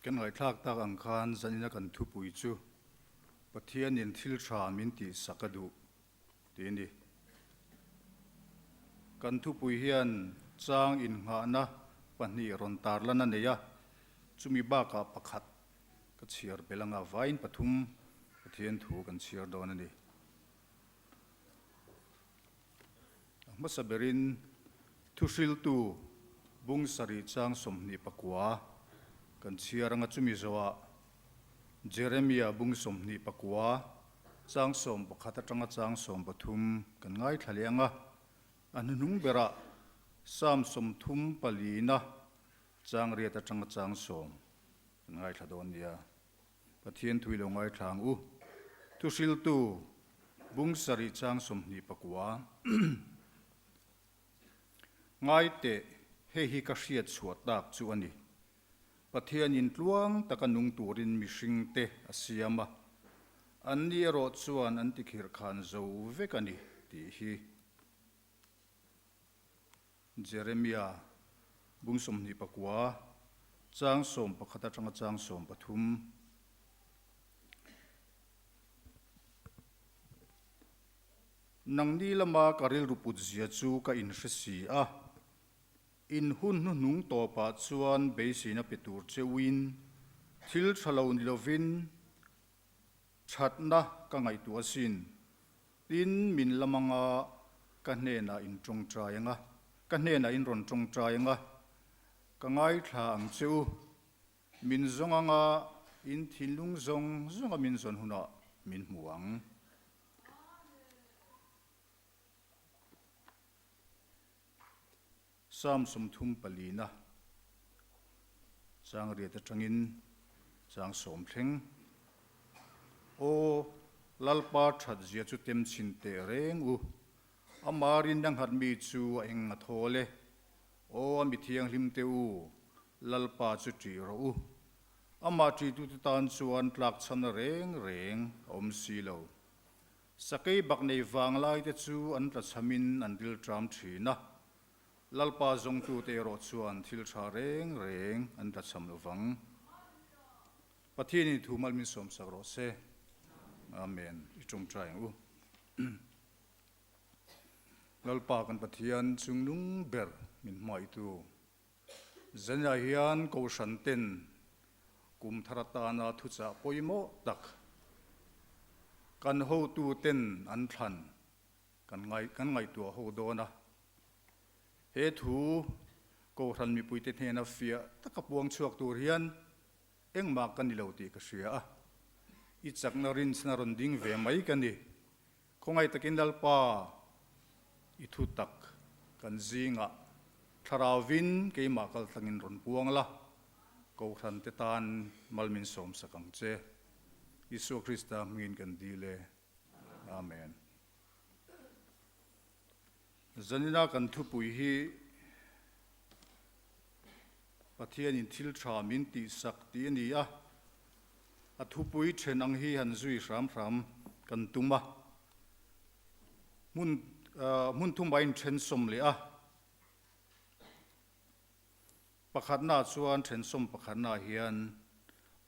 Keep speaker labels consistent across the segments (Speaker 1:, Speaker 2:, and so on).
Speaker 1: Kan ngaihthlak tak ang khan zanina kan thupui chu Pathianin thil tha min tihsak a duh tih a ni. Kan thupui hian chang innghahna pahnih rawn tarlan a nei a, chumi bakah pakhat ka chhiar belh anga vain pathum Pathian thu kan chhiar dawn a ni. A hmasa berin thuhriltu bung sarih chang 29 kan chhiar anga chumi zawhah Jeremia bung 29 chang 11 atanga chang 13 kan ngaithla leh anga a hnuhnung berah Psalm 34 na chang riat atanga chang 10 kan ngaithla dawn nia. Pathian thui lo ngaithla ang u. Thuhriltu bung sarih chang 29. Ngai teh, hei hi ka hriat chhuah tak chu a ni. Pathianin tluang taka nung turin mihringte a siam a, anni erawh chuan an tikhirh khan zo vek a ni tih hi. Jeremia, bung 29, chang 11 atanga chang 13. Nangni lama ka rilru put zia chu ka inhre si a, in hun hnuhnung tawpah chuan beiseina pe tur cheuin thil tha lo ni lovin thatna ka ngaihtuah asin. Tin, min lam anga ka hnenah in tawngtai anga, ka hnenah in rawn tawngtai anga, ka ngaithla ang che u. Min zawng anga in thinlung zawng zawnga min zawn hunah min hmu ang. Psalm 34 na chang riat atangin chang 10 thleng. Aw Lalpa that zia chu tem chhin teh reng u, ama rinna nghat mi chu a eng a thawl e. Aw a mi thianghlim te u, Lalpa chu ṭih rawh u. Amah ṭihtute tan chuan tlakchhamna reng reng a awm si lo. Sakei bak nei vang lai te chu an tlachhamin an dil ṭam ṭhin a, Lalpa zawngtute erawh chuan thil ṭha reng reng an tlachham lo vang. Pathianin thu mal min sawmsak rawh se. Amen. I ṭawngṭai ang u. Lalpa kan Pathian chungnung ber min hmaitu. Zaniah hian Kohhran ten kum thar atana thuchah pawimawh tak kan hotu ten an thlan kan ngai kan ngaihtuah ho dawn a. He thu Kohhran mipuite hnena fiah taka puang chhuak tur hian engmah ka ni lo tih ka hria a. I chakna rinchhna rawn ding ve mai ka ni. Khawngaih takin Lalpa i thu tak kan zingah Thlarauvin keimah kaltlangin rawn puang la, Kohhran te tan mal min sawmsak ang che. Isua Krista hmingin kan dil e. Amen. Zanina kan thupui hi Pathianin thil tha min tihsak tih a ni a, a thupui then ang hi han zui hram hram kan tum a, hmun hmun thumah in then sawm leh a, pakhatnaah chuan then sawm pakhatnaah hian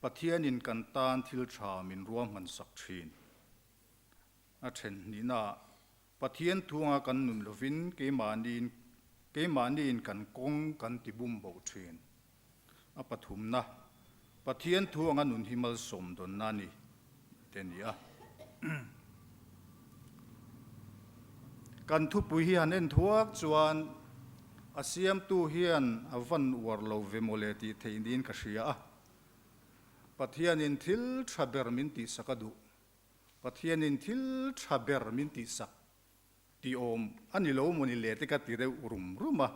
Speaker 1: Pathianin kan tan thil tha min ruahmansak thin. A then hnihnaah Pathian thunga kan nun lovin keimahniin keimahniin kan kawng kan ti bum bo thin. A pathumna, Pathian thu anga nun hi malsawm dawnna a ni te a ni a. Kan thupui hi han en thuak chuan a siamtu hian a van uar lo ve mawle tih theih niin ka hria a. Pathianin thil tha ber min tihsak a duh. Pathianin thil tha ber min tihsak tih awm a ni lo maw ni le te ka ti deuh rum rum a.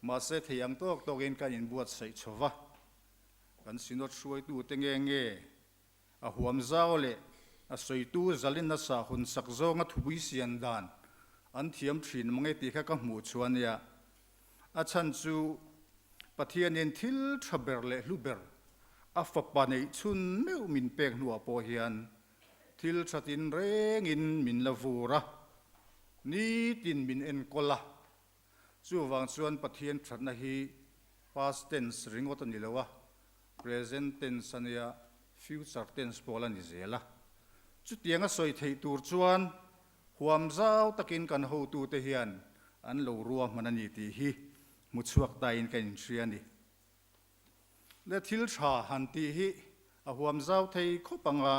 Speaker 1: Mahse thei ang tawk tawkin kan inbuatsaih chho va, kan Synod hruaitute nge nge a huam zau leh a sawitu zalin nasa hawn sak zawnga thupui sian dan an thiam thin mange tih kha ka hmuh chhuah a nia. A chhan chu Pathianin thil tha ber leh hlu ber a fapa neih chhun meuh min pek hnuah pawh hian thil tha tin rengin min la vur a, nitin min enkawl a. Chuvang chuan Pathian thatna hi past tense ringawt a ni lo a, Present tense a nia, future tense pawh la ni zel a. Chutianga sawi theih tur chuan huam zau takin kan hotute hian an lo ruahman a ni tih hi hmu chhuak tain ka inhria a ni. Le thil tha han tih hi a huam zau thei khawp ang a,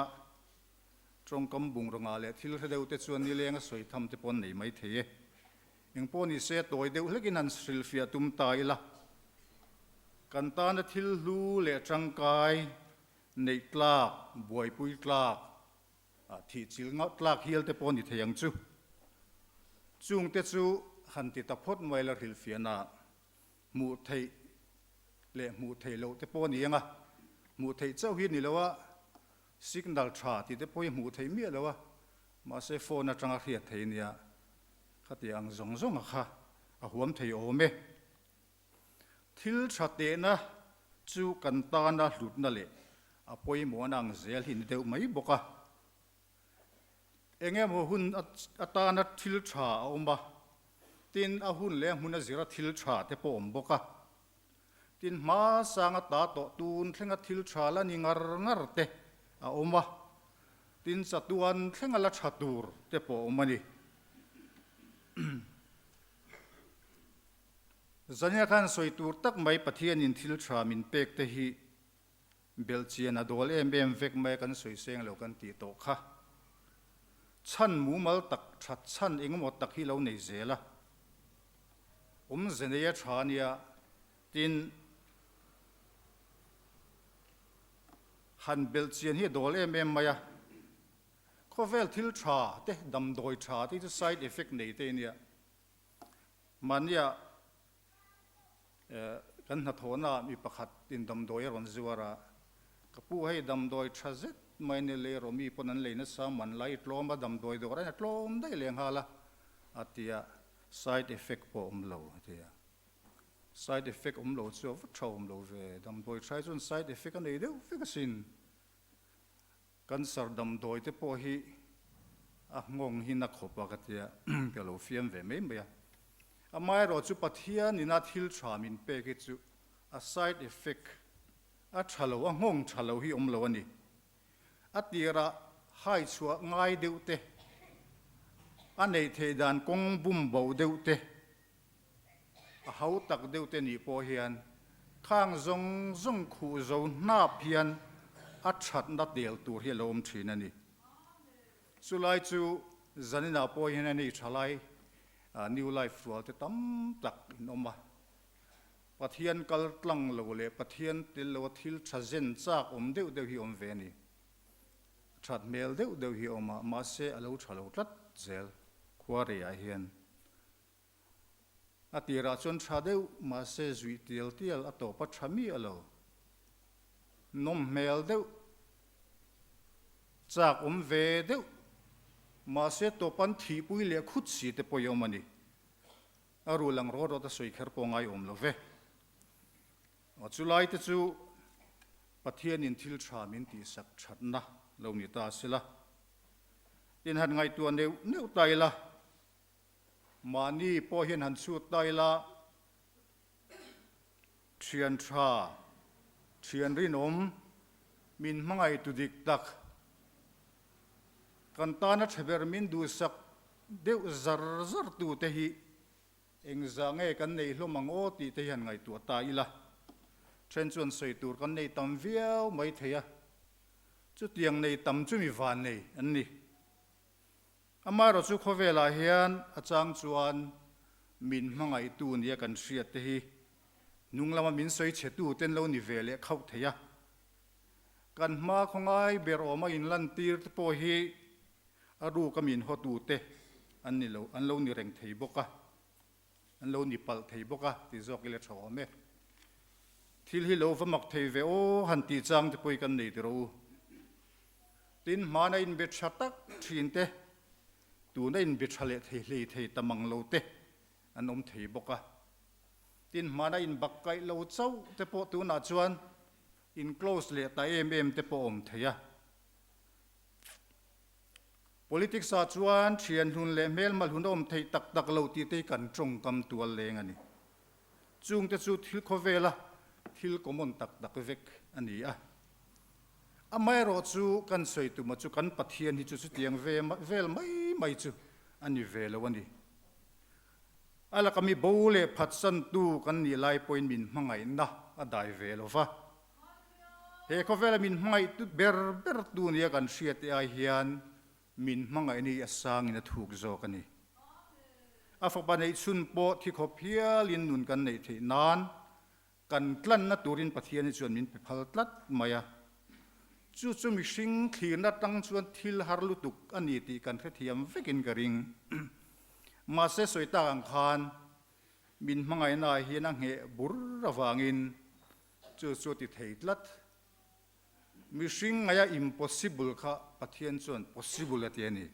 Speaker 1: tawngkam bungrawnga leh thil hre deuh te chuan nileng a sawi tham te pawh an nei mai thei e. Engpawh ni se tawi deuh hlekin han hrilhfiah tum ta ila, kan tana thil hlu leh tangkai neih tlak, buaipui tlak, thih chil ngauh tlak hial te pawh ni thei ang chu. Chungte chu han ti ta phawt mai la hrilhfiahna hmuh theih leh hmuh theih loh te pawh a ni ang a, hmuh theih chauh hi a ni lo a, signal tha tih te pawh hi hmuh theih miah lo a, mahse phone atanga hriat theih a nia, khatiang ang zawng zawng a kha a huam thei awm e. Thil tha tehna chu kan tana hlutna leh a pawimawhna ang zel hi ni deuh mai bawk a. Eng emaw hun atana thil tha a awm a, tin a hun leh a hmun a zira thil tha te pawh a awm bawk a. Tin hmasanga ta tawh tun thlenga thil tha la ni ngar ngar te a awm a, tin chatuan thlenga la tha tur te pawh a awm a ni. Zania khan sawi tur tak mai Pathianin thil tha min pek te hi Belhchian a dawl em em vek mai a kan sawi seng lo kan tih tawh kha. Chhan mumal tak that chhan engemaw tak hi lo nei zel a. Awmze nei a tha ania tin han belhchian hi a dawl em em mai a. Khawvel thil tha te damdawi tha te hi chu side effect nei te ania. Mahnia Kan hnathawhnaah mi pakhat in damdawi a rawn zuar a, ka pu hei damdawi tha zet mai ni lei rawh mi pawn an lei nasa man lai tlawm a damdawi dawr ain a tlawm daih leh nghal a a ti a, side effect pawh a awm lo a ti a, side effect awm lo chu a va tha awm lo ve, damdawi tha hi chuan side effect a nei deuh vek asin. Cancer damdawi te pawh hi a nghawng hi na khawp a ka tia ka lo fiam ve mai mai a. Amaherawh chu Pathian ina thil tha min pek hi chu a side effect a tha lo, a nghawng tha lo hi awm lo a ni. A tirah hai chhuah ngai deuh te, a neih theih dan kawng bum bo deuh te, A ho tak deuh te nih pawh hian khang zawng zawng khuh zo hnap hian a thatna tel tur hi a lo awm thin a ni. Chulai chu zaninah pawh hian a nei tha lai New Life rual te tam tak in awm a. Pathian kal tlang lo leh Pathian tel lo a thil tha zen chak awm deuh deuh hi awm ve a ni. That hmel deuh deuh hi a awm a, mahse a lo tha lo tlat zel khua reiah hian. A tirah chuan tha deuh mahse zuih tial tial a tawp a tha miah lo. Nawm hmel deuh, chak awm ve deuh mahse tawp an thihpui leh khut si te pawh i awm a ni. A rul ang rawt rawt a sawi kher pawh ngai awm lo ve. Chulai te chu Pathianin thil tha min tihsak thatna lo ni ta sela. Tin han ngaihtuah neuh neuh ta ila. Mahni pawh hian han chhut ta ila, thian tha, thian rinawm, min hmangaih tu dik tak, kan tana tha ber min duhsak deuh zar zar tu te hi engzah nge kan neih hlawm ang aw tih te hi han ngaihtuah ta ila. Then chuan sawi tur kan nei tam viau mai thei a, chutiang nei tam chu mi vannei an ni. Amaherawh chu khawvelah hian a chang chuan min hmangaihtu nia kan hriat te hi hnung lama min sawi chhetu ten lo ni ve leh khauh thei a. Kan hma khawngai ber awma inlantir te pawh hi a ruka min hawtu te an ni lo, an lo ni reng thei bawk a, an lo ni palh thei bawk a ti zawk ila tha awm e. Thil hi lo va mak thei ve aw han tih chang te pawh hi kan nei tiraw u. Tin, hmana inbe tha tak thin te, tuna inbe tha leh thei hlei thei ta mang lo te an awm thei bawk a. Tin, hmana inbak kaih lo chauh te pawh tunah chuan in close leh ta em em te pawh a awm thei a. Politics ah chuan thian hlun leh hmelma hlun a awm theih tak tak lo tih te hi kan tawngkam tual leng a ni. Chungte chu thil khawvela. thil common tak tak vek a ni a. Amaherawhchu kan sawi tuma chu kan Pathian hi chu chutiang ve vel mai mai chu a ni ve lo a ni. A laka mi bo leh phatsantu kan nih lai pawhin min hmangaihna a dai ve lo va. He khawvela min hmangaih ber ber tu nia kan hriat te ai hian min hmangaihna hi a sangin a thuk zawk a ni. A fapa neihchhun pawh thi khawp hialin nun kan neih theih nan kan tlanna turin Pathian hi chuan min pe phal tlat mai a. Chu chu mihring thlirna tang chuan thil har lutuk a ni tih kan hrethiam vekin ka ring. Mahse sawi tak ang khan min hmangaihna ah hian a ngheh bur avangin chu chu a ti thei tlat. Mihring ngaia impossible kha Pathian chuan possible a ti a ni.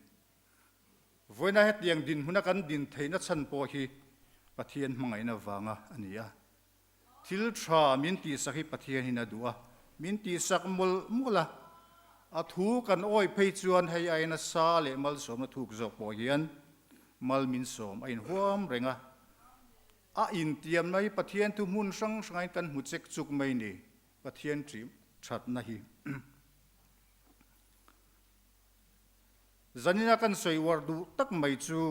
Speaker 1: Vawiina hetiang dinhmuna kan din theihna chhan pawh hi Pathian hmangaihna vanga a ni a. Thil tha min tihsak hi Pathianin a duh a, min tihsak mawlh mawlh a. A thu kan awi phei chuan hei aiin a sa leh malsawmna thuk zawk pawh hian mal min sawm a inhuam reng a. A intiamna hi Pathian thu hmun hrang hrangin kan hmu chek chuk mai ni, Pathian ṭih ṭhatna hi. Zanina kan sawi uar duh tak mai chu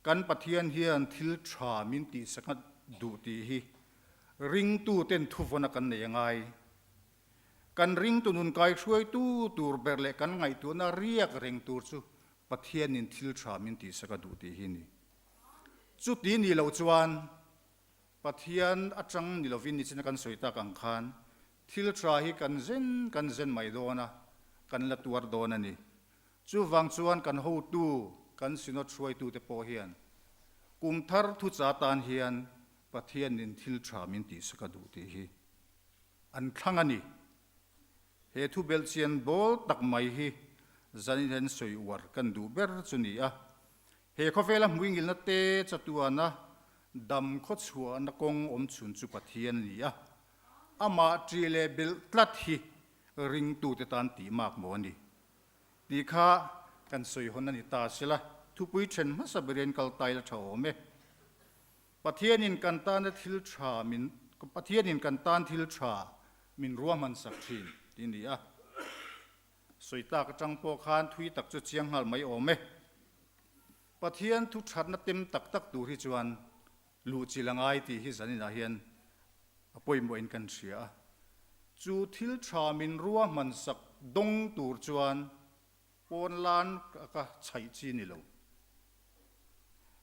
Speaker 1: kan Pathian hian thil tha min tihsak a duh tih hi ringtuten thuvawna kan nei a ngai. Kan ringtu nun kaihruaitu tur ber leh kan ngaihtuahna riak reng tur chu Pathianin thil tha min tihsak a duh tih hi a ni. Chuti ni lo chuan Pathian atang ni lovin nichina kan sawi tak ang khan Thil tha hi kan zen kan zen mai dawn a, kan la tuar dawn a ni. Chuvang chuan kan hotu, kan Synod hruaitute pawh hian kum thar thucha tan hian Pathianin thil tha min tihsak a duh tih hi an thlang a ni. He thu belhchian bawl tak mai hi zanin hian sawi uar kan duh ber chu ni a. He khawvela hmuingilna te chatuana dam khawchhuahna kawng awm chhun chu Pathian a ni a. Amah ṭi leh belh tlat hi ringtute tan tih mak maw a ni tih kha kan sawi hawn a ni ta sela, thupui ṭhen hmasa berin kal ta ila ṭha awm e. Pathianin kan tana thil ṭha min Pathianin kan tan thil ṭha min ruahman sak ṭhin tih a ni a. Sawi tak aṭang pawh khan thui tak chu chiang nghal mai awm e. Pathian thu ṭhatna tem tak tak tur hi chuan Luh chil a ngai tih hi zaninah hian a pawimawhin kan hria a. Chu thil tha min ruahman sak dawng tur chuan pawn lan ka chhaih chi ni lo.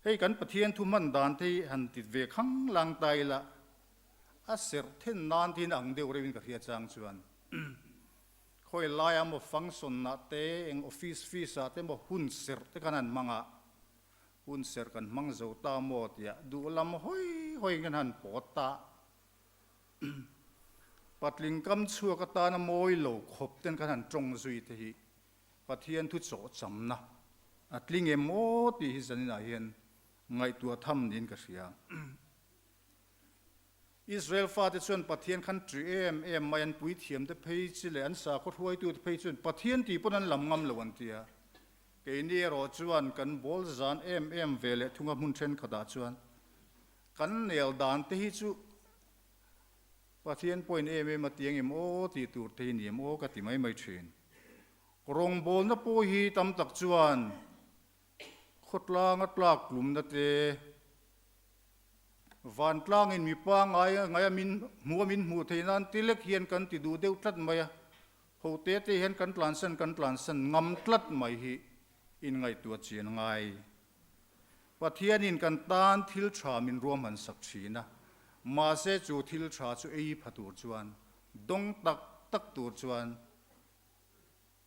Speaker 1: Hei kan Pathian thu hman dan te hi han tit ve khang lang ta ila, a serh then nan tiin ang deuh reuhin ka hria chang chuan khawi laia maw function ah te eng office fees ah te maw hun serh te khan han hmang a, Hun serh kan hmang zo ta maw tiah duh lam hawi hawiin kan han pawt ta. Patling kam chhuak atana mawi lo khawp ten kan han tawng zui te hi Pathian thu chawh chamna a tling em aw tih hi zaninah hian ngaihtuah tham niin ka hria. Israel fate chuan Pathian khan ṭi em em mai, an puithiamte phei chi leh an sakhaw hruaitute phei chuan Pathian tih pawn an lam ngam lo an ti a. Keini erawh chuan kan bawl zan em em ve leh thunga hmun thenkhatah chuan kan nel dan te hi chu Pathian pawhin em em a ti ang em aw tih tur te hi ni em aw ka ti mai mai thin. Rawngbawlna pawh hi tam tak chuan Khawtlanga tlak tlumna te, vantlangin mipa ngai ngaia min hmuh a min hmuh theih nan ti lek hian kan ti duh deuh tlat mai a, ho te te hian kan tlansan kan tlansan ngam tlat mai hi inngaihtuah chian ngai. Pathianin kan tan thil tha min ruahman sak thin a, mahse chu thil tha chu ei pha tur chuan, dawng tak tak tur chuan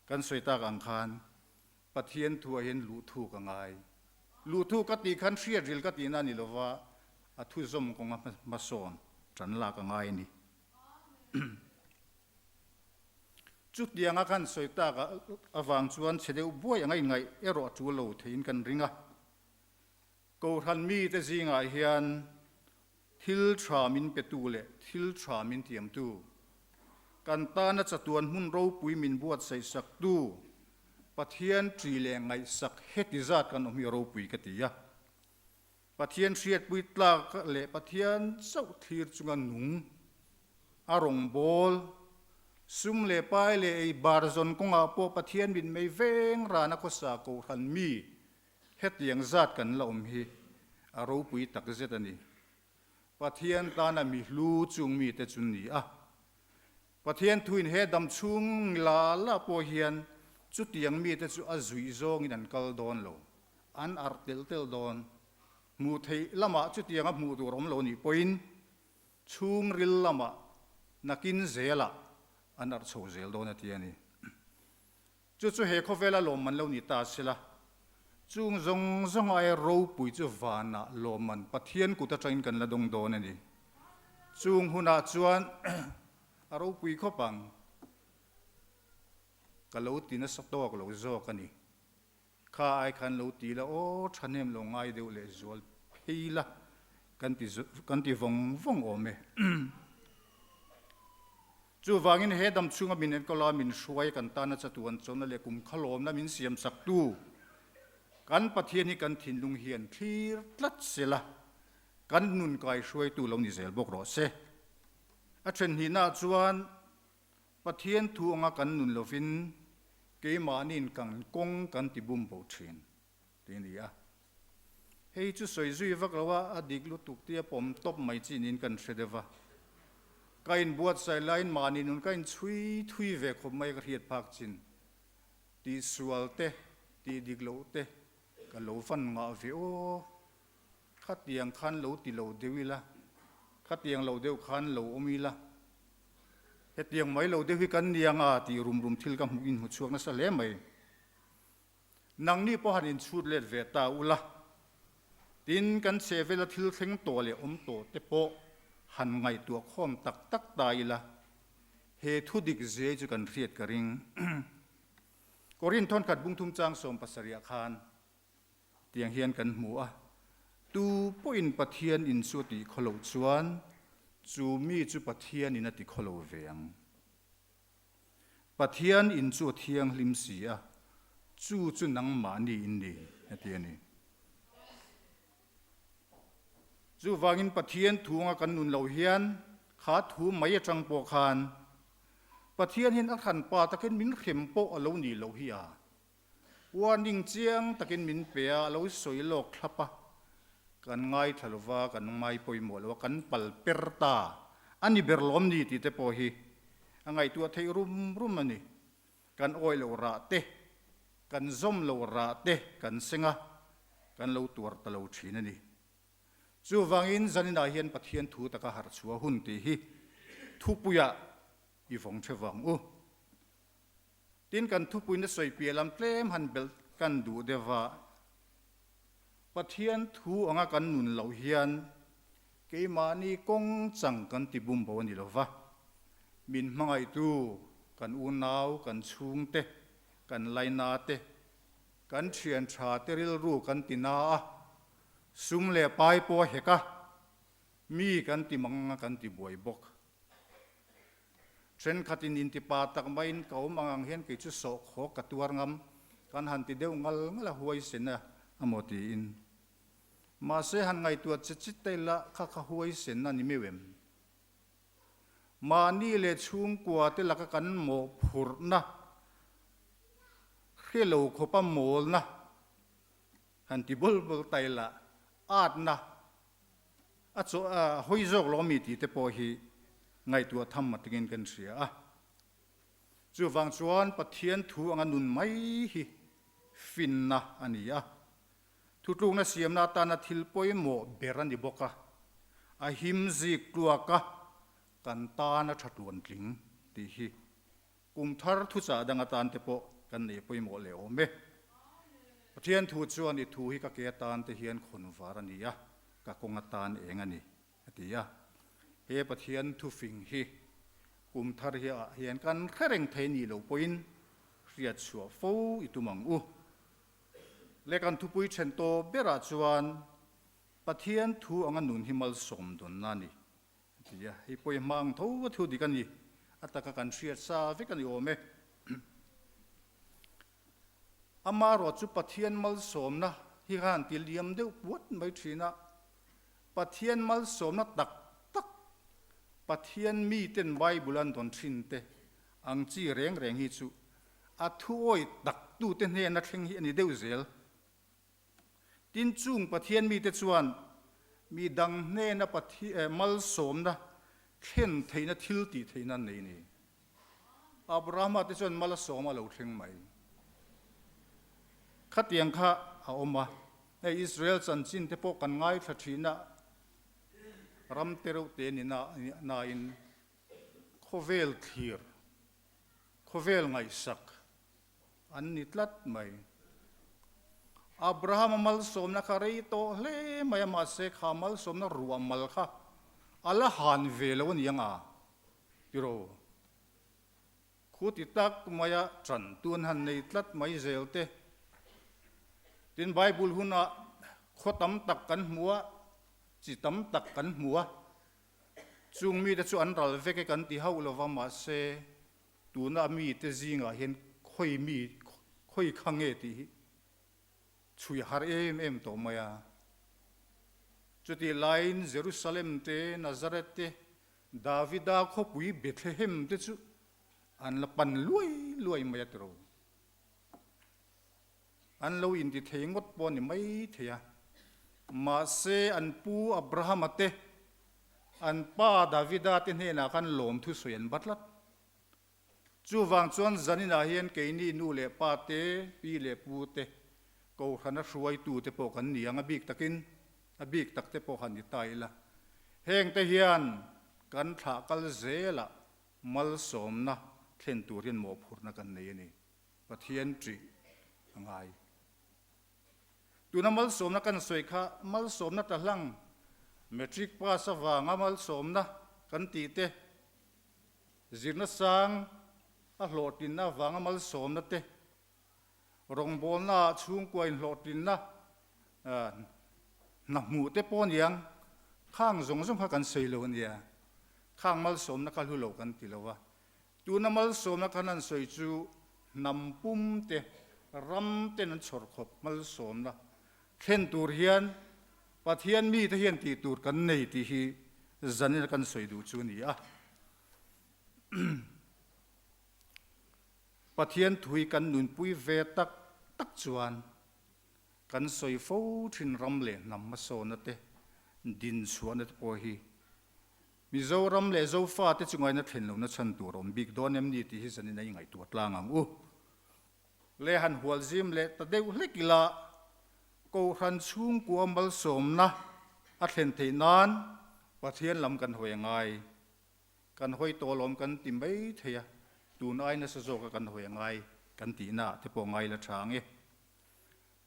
Speaker 1: Kan sawi tak ang khan Pathian thuah hian luhthu ka ngai. Luhthu ka tih khan hriat ril ka tihna a ni lova, a thu zawm kawnga hmasawn tan lak a ngai a ni. Chutianga kan sawi tak avang chuan chhe deuh buai anga inngaih erawh a tul lo theiin kan ring a. Kohhran mite zingah hian Thil tha min petu leh thil tha min tiamtu, kan tana chatuan hmun ropui min buatsaih saktu Pathian ṭi leh ngaihsak heti zat kan awm hi a ropui ka ti a. Pathian hriatpui tlak leh Pathian chauh thlir chunga nung. A rawngbâwl, sum leh pai leh ei bar zawn kawngah pawh Pathian mitmei veng rana khawsa kohhran mi hetiang zat kan la awm hi a ropui takzet a ni. Pathian tana mi hlu chung mite chu ni a. Pathian thuin he dam chhung la la pawh hian chutiang mite chu a zuih zawngin an kal dawn lo, an arh telh telh dawn. Hmuh theih lamah chutianga hmuh tur awm lo nih pawhin chhungril lamah nakin zelah an arh chho zel dawn a ti a ni. Chu chu he khawvela lawmman lo ni ta sela, chung zawng zawng aia ropui chu vanah lawmman Pathian kut atangin kan la dawng dawn a ni. Chung hunah chuan a ropui khawp ang. Ka lo ti nasa tawk lo zawk a ni. Kha ai khan lo ti la aw thahnem lo ngai deuh leh zual phei la kan ti kan ti vawng vawng awm e. Chuvangin he dam chhunga min enkawl a min hruai kan tana chatuan chawlhna leh kum khalawmna min siam saktu kan Pathian hi kan thinlung hian thlir tlat sela kan nun kai hruaitu lo ni zel bawk rawh se. A then hnihnaah chuan Pathian thu anga kan nun lovin keimahniin kan kawng kan ti bum bo thin tih a ni a. Hei chu sawi zui vak lo a, a dik lutuk tia pawm tawp mai chi niin kan hre deuh va. Ka inbuatsaih laiin mahni nun ka inchhui thui ve khawp mai ka hriat phak chin. Tihsual te, tih dik loh te ka lo van ngah ve aw. Khatiang khan lo ti lo deuh ila, khatiang lo deuh khan lo awm ila, hetiang mai lo deuh hi kan ni anga tih rum rum thil ka hmuh in hmu chhuak nasa hle mai. Nangni pawh han inchhut let ve ta ula, tin kan chhehvela thil thleng tawh leh awm tawh te pawh han ngaihtuah khawm tak tak ta ila, he thu dik zia hi chu kan hriat ka ring. Korinth thawnkhat bungthum chang 70ah khan Tiang hian kan hmu a, tu pawhin Pathian in chu a tih khaw loh chuan chu mi chu Pathian in a ti khaw lo ve ang. Pathian in chu a thianghlim si a, chu chu nangmahni in ni, a ti a ni. Chuvangin Pathian thu anga kan nun loh hian kha thu mai atang pawh khan Pathian hian a hranpa takin min hrem pawh a lo nih loh hi a. Warning chiang takin min pe a, a lo sawi lawk thlap a, kan ngaithla lo va, kan ngai pawimawh lo a, kan pal per ta a ni ber lawm ni tih te pawh hi a ngaihtuah theih rum rum a ni. Kan awih loh rah te, kan zawm loh rah te kan seng a, kan lo tuar ta lo thin a ni. Chuvangin zaninah hian Pathian thu taka harh chhuah hun tih hi thupuiah i vawng the vang u. Tin, kan thupuina sawi piah lam tlem han belh kan duh deuh a, Pathian thu anga kan nun loh hian keimahni kawng chang kan ti bum bo a ni lo va, min hmangaihtu kan unau, kan chhungte, kan laina te, kan thian tha te rilru kan ti na a, sum leh pai pawh a hek a, mi kan ti mang a kan ti buai bawk. Thenkhatin intipa tak maiin ka awm ang ang hian kei chu sawhkhawk ka tuar ngam, kan han ti deuh ngal ngal a huaisen a amaw tiin. Mahse han ngaihtuah che chi ta ila kha kha huaisen a ni meuh em? Mahni leh chhungkua te laka kan mawhphurhna hre lo khawpa mawlna han ti bawl bawl ta ila atna A chaw a hawi zawk lo ami tih te pawh hi ngaihtuah tham atangin kan hria a. Chuvang chuan Pathian thu anga nun mai hi finna a ni a. Thutlukna siamna atana thil pawimawh ber a ni bawk a. A him zik tluak a, kan tan a tha tluan tling tih hi Kum thar thuchah dang atan te pawh kan nei pawimawh leh awm e. Pathian thu chuan i thu hi ka ke atan te hian khawn var a ni a, ka kawng atan eng a ni, a ti a. He Pathian thufing hi kum thar hi ah hian kan hre reng thei nih loh pawhin hriat chhuah fo i tum ang u. Le kan thupui then tawp berah chuan Pathian thu anga nun hi malsawm dawnna a ni. A ti a, hei pawh i hma ang tho a thu dik a ni, a taka kan hriat sa vek a ni awm e. Amaherawh chu Pathian malsawmna hi khan ti liam deuh puat mai thin a, Pathian malsawmna tak tak Pathian miten Bible an dawn thin te ang chi reng reng hi chu a thuawi tak tute hnena thleng hi a ni deuh zel. Tin, chung Pathian mite chuan mi dang hnena malsawmna thlen theihna thil tih theihna an nei a ni. Abrahama te chuan mal a sawm a lo thleng mai. Khatiang kha a awm a, hei Israel chanchin te pawh kan ngaithla thin a, ram te reuh te ni nain khawvel thlir, khawvel ngaihsak an ni tlat mai. Abrahama malsawmna kha rei tawh hle mai a, mahse kha malsawmna ruah mal kha a la han ve lo a ni ang a, tiraw? Khu ti tak maia ṭan tun han nei tlat mai zel te. Tin, Bible hunah khaw tam tak kan hmu a, chi tam tak kan hmu a, chung mite chu an ral vek e kan ti hauh lo va, mahse tuna mite zingah hian khawi mi, khawi kha nge tih hi chhui har em em tawh mai a. Chutih laiin Jerusalem te, Nazareth te, Davida khawpui Bethlehem te chu an la pan luai luai mai a tiro. An lo inti thei ngawt pawh a ni mai thei a. Mahse an pu Abrahama te, an pa Davida te hnenah khan lawmthu sawi an ba tlat. Chuvang chuan zaninah hian keini nu leh pa te, pi leh pu te, Kohhrana hruaitu te pawh kan ni ang, a bik takin, a bik tak te pawh han ni ta ila. Heng te hian kan thlah kal zelah malsawmna thlen tur hian mawhphurhna kan nei a ni. Pathian ṭih a ngai. Tuna malsawmna kan sawi kha malsawmna ta hlang, matric pass avanga malsawmna kan tih te, Zirna sang a hlawhtlinna avanga malsawmna te, rawngbawlna ah chhungkua inhlawhtlinna hna hmuh te pawh aniang, khang zawng zawng kha kan sawi lo ania, khang malsawmna kha hlu lo kan ti lo a. Tuna malsawmna khan an sawi chu hnam pum te, ram ten an chhawr khawp malsawmna thlen tur hian Pathian mite hian tih tur kan nei tih hi zanin a kan sawi duh chu a ni a. Pathian thui kan nunpui ve tak tak chuan kan sawi fo thin ram leh hnam hmasawna te, dinchhuahna te pawh hi Mizoram leh Zofate chu ngaina thlen lohna chhan tur a awm bik dawn em ni tih hi zanin a ingaihtuah tlang ang u. Le han hual zim leh ta deuh hlek ila, Kohhran chhungkua malsawmna a thlen theih nan Pathian lam kan hawi a ngai. Kan hawi tawh alawm kan ti mai thei a, tun ai nasa zawka kan hawi a ngai kan tihna ah te pawh ngai la tha ang e.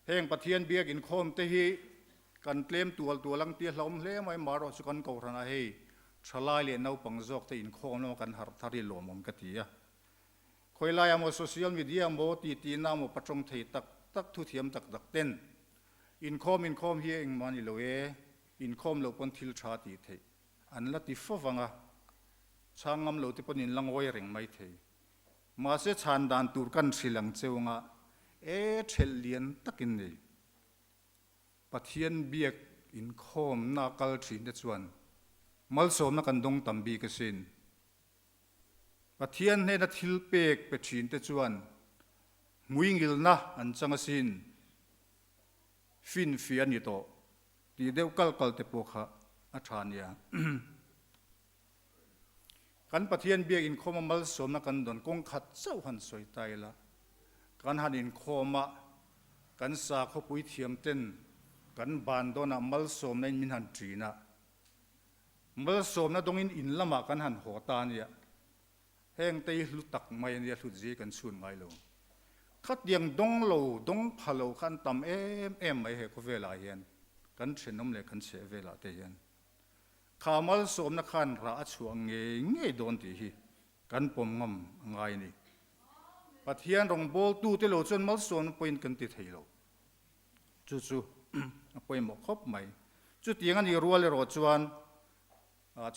Speaker 1: Heng Pathian biak inkhawm te hi kan tlem tual tual ang tia hlauhawm hle mai, marawh chu kan Kohhran ah hei thalai leh naupang zawk te inkhawm lama kan harh thar hi lawmawm ka ti a. Khawilai amaw social media maw titi na maw patawng thei tak tak thuthiam tak tak ten inkhawm inkhawm hi engmah a ni lo e, inkhawm loh pawn thil tha tih theih an la ti fo vang a, chhang ngam lo te pawn in la ngawi reng mai thei. Mahse chhan dan tur kan hrilh ang cheu anga e thelh lian takin nei. Pathian biak inkhawmna kal thin te chuan malsawmna kan dawng tam bik asin. Pathian hnena thil pek pe thin te chuan hmuingilna an chang asin, finfiah a ni tawh tih deuh kal kal te pawh kha a tha nia. Kan Pathian biak inkhawm a malsawmna kan dawn kawng khat chauh han sawi ta ila, kan han inkhawm a, kan sakhawpui thiam ten kan ban dawnah malsawmna in min han ṭin a, Malsawmna dawngin in lamah kan han haw ta ania, heng te hi hlu tak mai ania hlut zia hi kan chhun ngai lo. Khatiang dawng lo, dawng pha lo kha an tam em em mai he khawvelah hian, kan thenawm leh kan chheh velah te hian. Kha malsawmna khan rah a chhuah ngei ngei dawn tih hi kan pawm ngam a ngai a ni. Pathian rawngbawltu te lo chuan malsawmna pawhin kan ti thei lo. Chu chu a pawimawh khawp mai. Chutiang a nih rual erawh chuan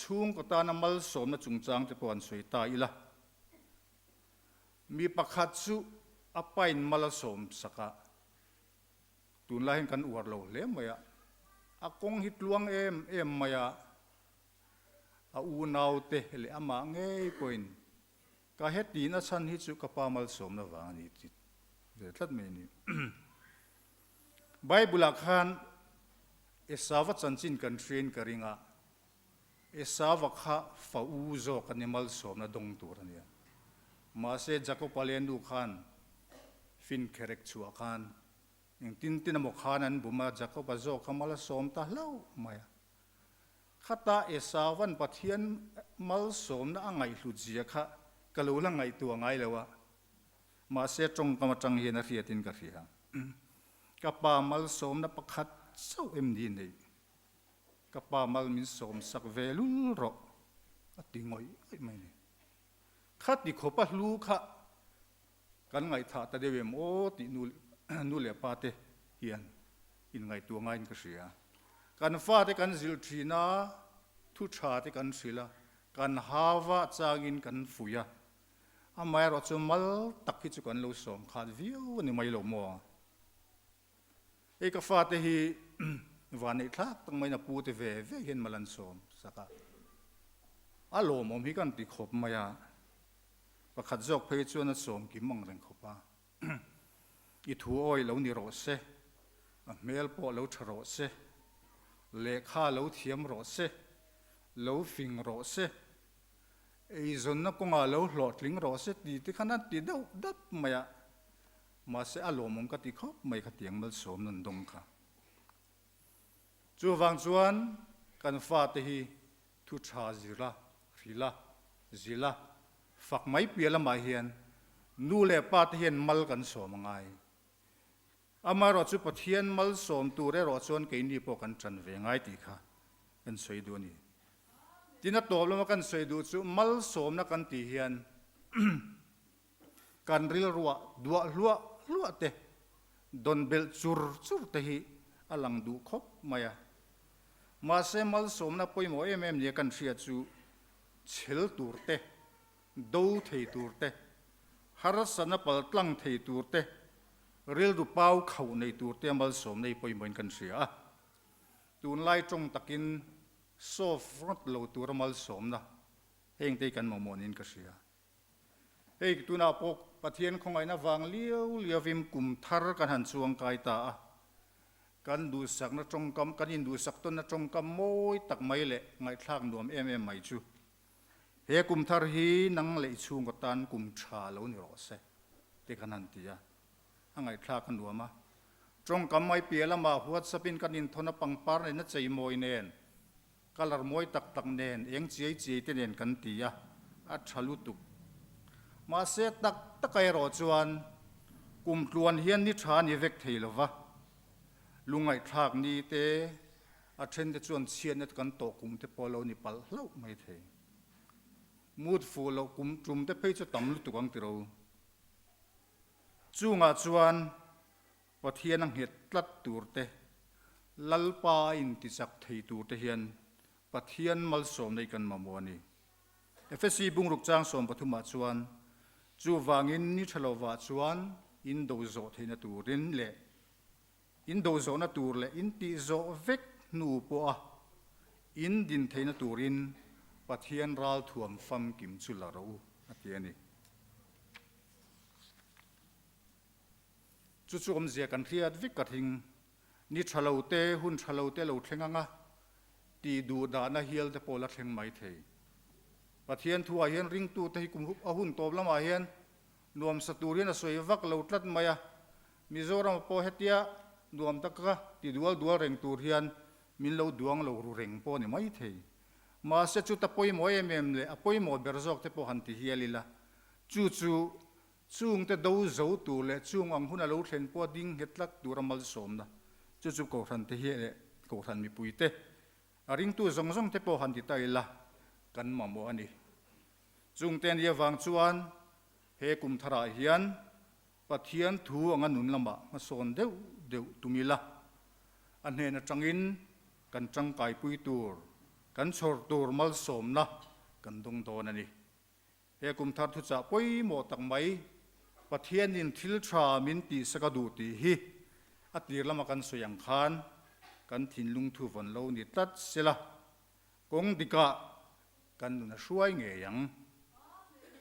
Speaker 1: chhungkaw tana malsawmna chungchang te pawh an sawi ta ila. Mi pakhat chu a pain mal a sawm sak a, tunlai hian kan uar lo hle mai a, a kawng hi tluang em em mai a. A unaute leh amah ngei pawhin ka hetihna chhan hi chu ka pa malsawmna vang a ni ti ve tlat mai a ni. Bible-ah khan Esava chanchin kan hriain ka ring a, Esava kha fa u zawk a ni malsawmna dawng tur a nia. Mahse Jakob-a leh a nu khan fin kherek chhuah khan Engtin tin emaw khan an bum a, Jakob-a zawk kha mal a sawm ta hlauh mai a. Khata Esauva'n Pathian malsawmna a ngaihhlut zia kha ka lo la ngaihtuah ngai lo a, mahse tawngkam atang hian a hriatin ka hria. Ka pa malsawmna pakhat chauh em ni neih? Ka pa mal min sawm sak ve lul rawh a ti ngawih ngawih mai a ni. Khati khawpa hlu kha Kan ngaihthah ta deuh em aw tih nu nu leh pa te hian inngaihtuah ngaiin ka hria. Kan fate kan zilh thin a, thu tha te kan hrilh a, kan hava changin kan fuih a. Amaherawh chu mal tak hi chu kan lo sawm khat viau a ni mai lo maw? Hei ka fate hi vanneih thlak tak maiin a pu te ve ve hian mal an sawm sak a, a lawmawm hi kan ti khawp mai a, pakhat zawk phei chuan a sawm kim ang reng khawp a, i thu awi lo ni rawh se, a hmel pawh lo tha rawh se, lehkha lo thiam rawh se, lo fing rawh se, eizawnna kawngah lo hlawhtling rawh se ti te khan a ti deuh dap mai a. Mahse a lawmawm ka ti khawp mai kha tiang malsawm nan dawng kha. Chuvang chuan kan fate hi thu tha zira, hrila, zila, fak mai piah lamah hian nu leh pa te hian mal kan sawm a ngai. Amaherawh chu Pathian malsawm tur erawh chuan keini pawh kan tan ve ngai tih kha kan sawi duh a ni. Tin a tawp lama kan sawi duh chu malsawmna kan tih hian Kan rilruah duah hluah hluah te, dawn belh chur chur te hi a lang duh khawp mai a. Mahse malsawmna pawimawh em em nia kan hria chu chhel tur te, do thei tur te, harsatna paltlang thei tur te, rilru pau khauh nei tur te malsawmna hi pawimawhin kan hria a. Tunlai tawng takin soft rawt lo tura malsawmna hengte hi kan mamawh niin ka hria. Hei tunah pawh Pathian khawngaihna vang liau liauvin kum thar kan han chuang kai ta a, kan duhsakna tawngkam, kan induhsak tawnna tawngkam mawi tak mai leh ngaihthlak nuam em em mai chu he kum thar hi nang leh i chhungkaw tan kum tha lo ni rawh se te kan han ti a, a ngaihthlak a nuam a. Tawngkam mai piah lamah WhatsApp in kan inthawn a pangpar nena cheimawi nen Colour mawi tak tak nen, eng chiai chiai te nen kan ti a, a tha lutuk. Mahse tak taka erawh chuan kum tluan hian ni tha ni vek thei lo va, lungngaihthlak ni te, a then te chuan chhiatna te kan tawh kum te pawh a lo ni palh hlauh mai thei. Mood fuh loh kum tum te phei chu tam lutuk ang tiro. Chungah chuan Pathian a nghet tlat tur te, Lalpa a intichak thei tur te hian Pathian malsawmna i kan mamawh a ni. Efesi bungruk chang 13 ah chuan, Chuvangin ni tha lovah chuan in do zawh theihna turin leh in do zawhna tur leh in tih zawh vek hnu pawha in din theihna turin Pathian ralthuam famkim chu la rawh u, a ti a ni. Chu chu awmzia kan hriat vek ka thing. Ni tha lo te, hun tha lo te lo thleng ang a, tih duh dahna hial te pawh la thleng mai thei. Pathian thuah hian ringtute hi kum a hun tawp lamah hian nuamsa tur hian a sawi vak lo tlat mai a, Mizoram pawh hetia nuam taka ti dual dual reng tur hian min lo duang lo ru reng pawh a ni mai thei. Mahse chuta pawimawh em em leh a pawimawh ber zawk te pawh han ti hial ila, chu chu Chungte do zo tur leh chung ang hun a lo thlen pawh ding nghet tlat tura malsawmna chu chu Kohhran te hi leh Kohhran mipui te, a ringtu zawng zawng te pawh han ti ta ila kan mamawh a ni. Chungte a nih avang chuan he kum tharah hian Pathian thu anga nun lamah hmasawn deuh deuh tum ila, a hnen atangin kan tangkaipui tur, kan chhawr tur malsawmna kan dawng dawn a ni. He kum thar thuchah pawimawh tak mai, Pathianin thil tha min tihsak a duh tih hi a tir lama kan sawi ang khan kan thinlung thu vawn lo ni tlat sela, kawng dikah Kan nun a hruai ngei ang.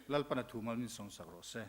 Speaker 1: Lalpan a thu mal min sawmsak rawh se.